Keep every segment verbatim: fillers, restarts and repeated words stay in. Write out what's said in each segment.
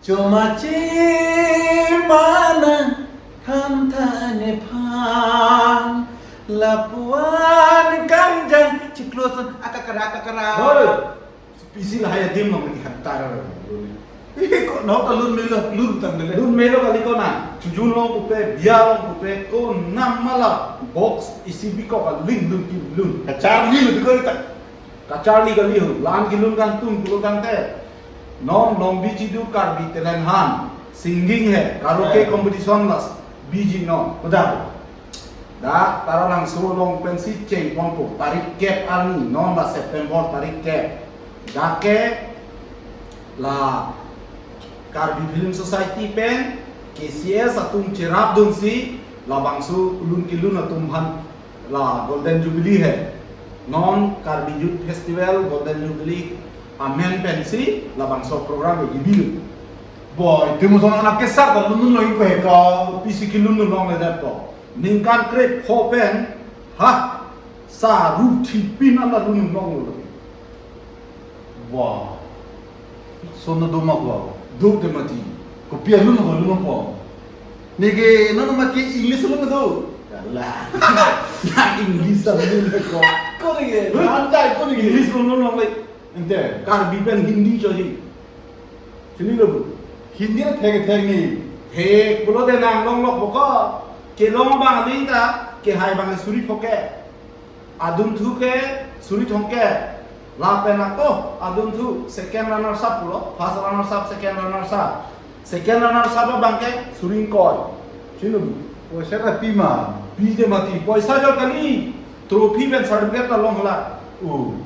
Chomachi mana thantha nephan lapuan kangjang chiklo son akakara akakara. Hoi. Pisi lahai adim long lagi hantar. Ih, ko nota lun melo, lun tang dele. Lun melo kali ko na. Chujun long pupe, bia long pupe, ko nam mala box isi bikok aling lun ki lun. Kacharli lun ko ta. Kacharli kali ho, lan kilun kan tum kulun kan te. Non long bi chidu Karbi talent hunt, singing he, karaoke Eh. competition las, biji non. Udah. Da, Taralangso along pensi cheng ponpo, tarik kep arni, non la September tarik kep. Dak ke la Karbi Film Society pen, K C S atum cherap dunsi, labangso lun kilun atum aphan la Golden Jubilee he. Non Karbi Youth Festival Golden Jubilee amen pensi labangso program ke gibi. Boy, temu son anak kesar ta lun lun lo ingko he ko. Pisi kilun lun long le dat ko. Ningkan krepho pen, ha, saru thipin ala lun lun long lo. Wah. Son na doma ko. Duk de mati. Kopi alun ko lun ko. Neke non mati English alun do. Kalah. Na English alun ko. Ko neke, lantai ko neke. English alun long le. Ente. Karbi pen Hindi choji. Sini lo bu. Hindi na thek thek ni. Thek pulo de nang long lok boko. Kelong abang aling ta, kehai abang suri phoke. Adunthu ke suri thomkep. Lapen ako adunthu second runners up pulo, first runners up, second runners up. Second runners up abang ke suri ingkoi. Sino bu? Poisa ta pima. Pi de mati. Poisa jo kali. Trophy pen certificate ta long hala. Oh.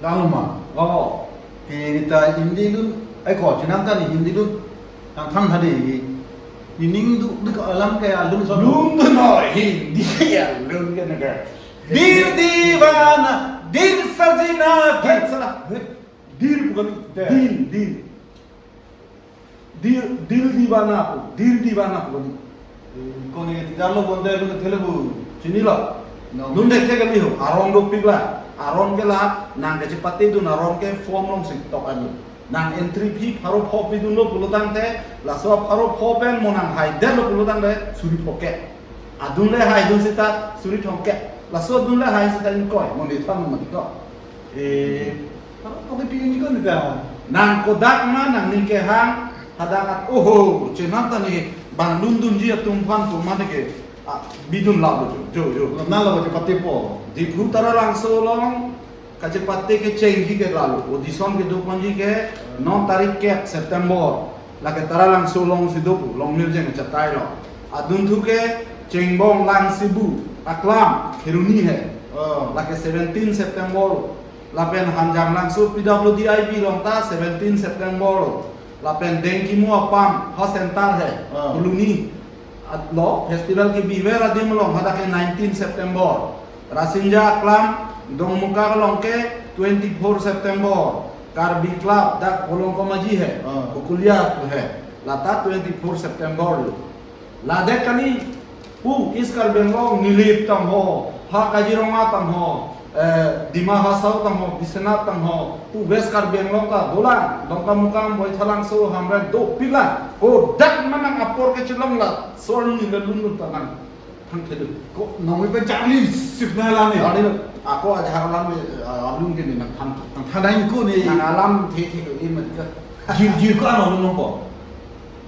Lalu ma. Oh. Ke ni ta Hindi lun. Ai ko chinam ta ni Hindi lun. Nang tham thade. Ni ning duk duk alam ke alun so. Lun tu no Hindi alun ke naga. Dil diwana, dil sajna, dil salah. Dil bukan dil, dil. Dil, dil diwana pu, dil diwana pu kali. Kone tidak lo bonda lo thele bu. Sini lo. No. Lun de ke kali ho, aron dopik la. Aron ke la, nang kachepate dun aron ke form along si tok ani. Nang entry fee pharo pho pidun lo pulo tangte, laso pharo pho pen mo nang haidet lo pulo tangte, suri phoke. Adun le haidun sita suri thomkep. Laso adun le hai sita ingkoi, mo ni tham mo ni ko. Eh, pharo pho ke pi ni ko ni ta. Nang kodak ma nangning kehang, hadak at oho, chenam ta ni bang lun dunji atum aphan pu ma de ke, ah, bidun la lo jo, jo, jo. Na lo ke pati po. Diphu Taralangso along, kachepate kechengji ke lalu, audition kedo ponji ke non tarik kep September. Lake Taralangso along si do pu, Longmirjeng achatai lo. Adunthu ke Chengbong Langsibu, aklam, Kheroni he. Oh. Lake seventeen September. Lapen Hanjanglangso P W D I P along ta seventeen September. Lapen Dengkimu apam, ha center he, Oh. Phuloni. At lo, festival kebiver adim along hadak ke nineteen September. Rasinja aklam, Dongmukak along ke twenty-four September. Karbi Club dak Bolong Komaji he, Ah. Ukulia tu he. Lata twenty-four September lo. Ladak kali, pu East Karbi Anglong Nilip tang ho, ha Kaziranga tang ho, eh, Dima Hasao tang ho, Biswanath tang ho, pu West Karbi Anglong ta dolang, Dongkamukam, Baithalangso, Hamren dopik lang, kodak ma nang apor kechelong la, sol ni le lun lun ta nang thang thelu. Ko nong mi pen charli sip na la ni. Ari lo, ako aja alam ni, ah, alun ke ni nang thang. Nang thang dai ko ni. Nang alam the the ko imat ka. Jir jir ko ano lun nong ko.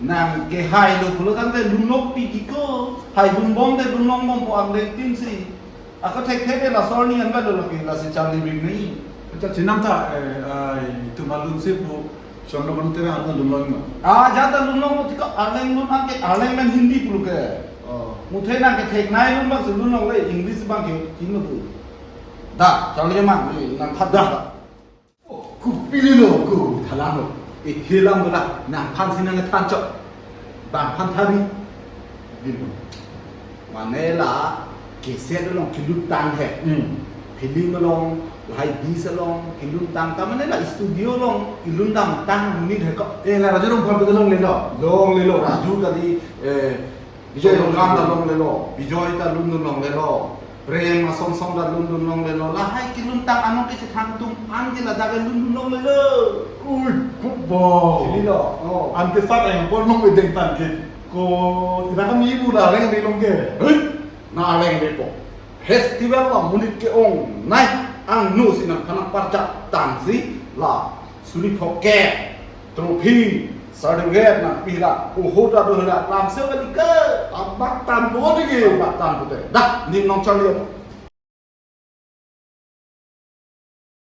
Nang kehai lo pulo tangte lun lok pi ki ko. Haidun bom te lun long bom po ang deng tin si. Ako thek thek ke la sol ni an ba lo lok la si charli bik ni. Acha chenam ta, eh, ai, tuma lun si pu. Chandra Bhante ra ano lun long ma. Ah, jata lun long ti ko Arleng lun an ke Arleng men Hindi pulo ke. Oh. Muthe nang ke thek nai lun bang si lun long le English bang ke kin lo pu. Da, charli mang ni nang thap da. Da. Ku pili lo ku thalang lo. E thelang lo da. Nang phan si nang than chok. Bang phan thari. Dim. Mane la cassette along kelut tang he. Hmm. Film along, lahai disc along, kelut tang. Ta mane la studio along, kelut tang tang monit he ko. Eh, la Raju Rongphar ta long lelo. Long lelo, Raju kali, eh, Bijoy Rongphar ta long lelo. Bijoy ta lun lun long lelo. Prem asong song ta lun dun longlelo. Lahai kelun tang anong kechethan atum an ke ladak lun dun longlelo. Ui, kuk bo. Chililo. Oh. An ke sat ang por nong bedeng tan ke. Ko tidak kami ibu dah leng di long ke. Hei, na leng di po. Festival la monit ke-ong nai, angno si nangphan nangparjap tangsi la suri phoke, trophy, certificate nangpi ra, oho ta do ra, lamse kali ke. Abak tan po di ke. Abak tan po te. Dah, ning nong charli.